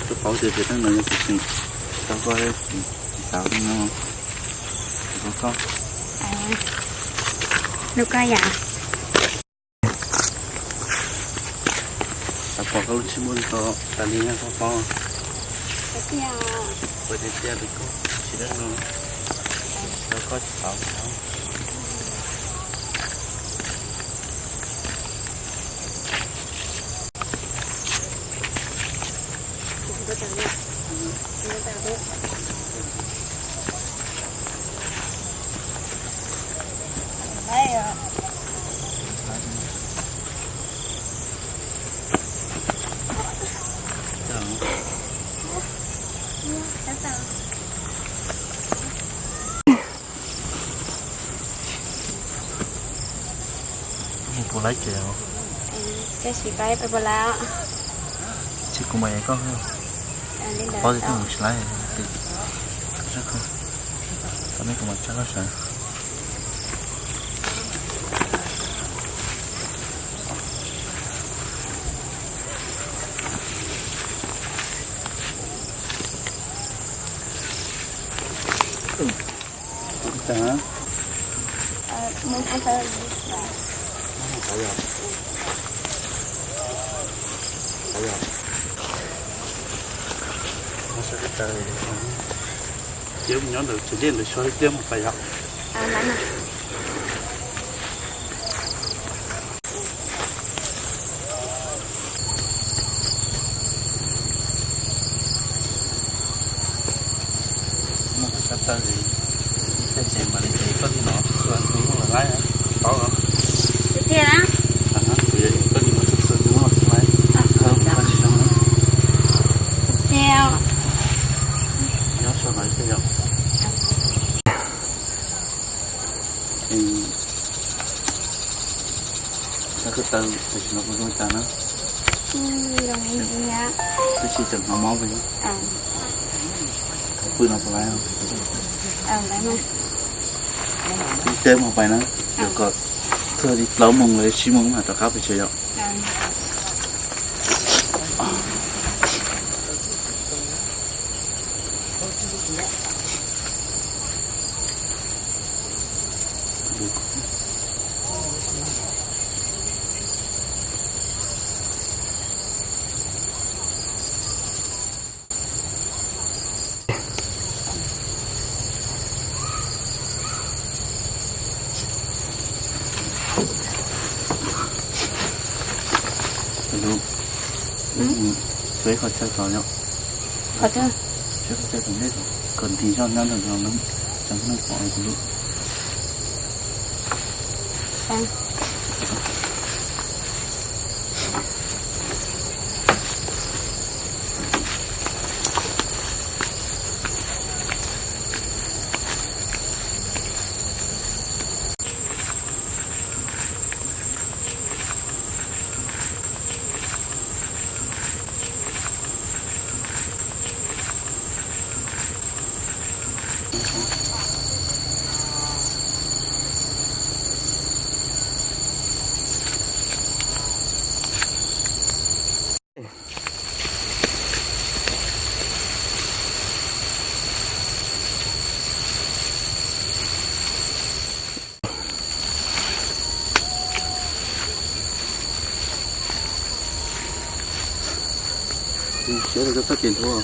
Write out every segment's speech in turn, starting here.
Koj paub tias tias teeb no yog tsis tsis tau koj tsis xav no, koj, lub koj yam. Xav pom koj lub tsis muaj nto tas li no koj paub. Puas tiag tiag li koj tsis dab no, koj tsis xav. Puas laib ces, ces kuv mam koj, paub tias twb mus tsis laib, tau nej kuv mam tsa koj sawv. Ces mus nyob ntawm tsev liaj ntawd xyov tias mus pais yom. Muaj koj xav tawm li, ib pliag ces mam li ces koj li no, kuv muaj los laib, paub los. Kuv yog koj li no, kuv muaj los laib, koj tsis zoo. Nyob sau no ib pliag yom. Koj taw tam sim no puas zoo cas na? Twb tsis tseem hnov mob puas yog? Pw no puas laib? Ib teb mus pais na, kom txog li plaub moos los tsib moos mam rov qab pem tsev yom. Peb qhov chaw tod yom. Qhov chaw, peb qhov chaw tom ntej tod, kom nti zog nyob ntawm no, cov neeg pom kuv lub. Siab rau koj txoj kev nthuav.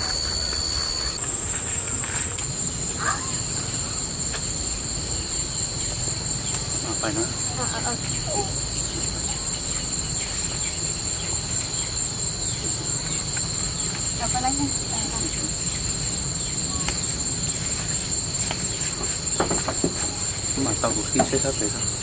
Mam tau kuv qhib seb sab pem.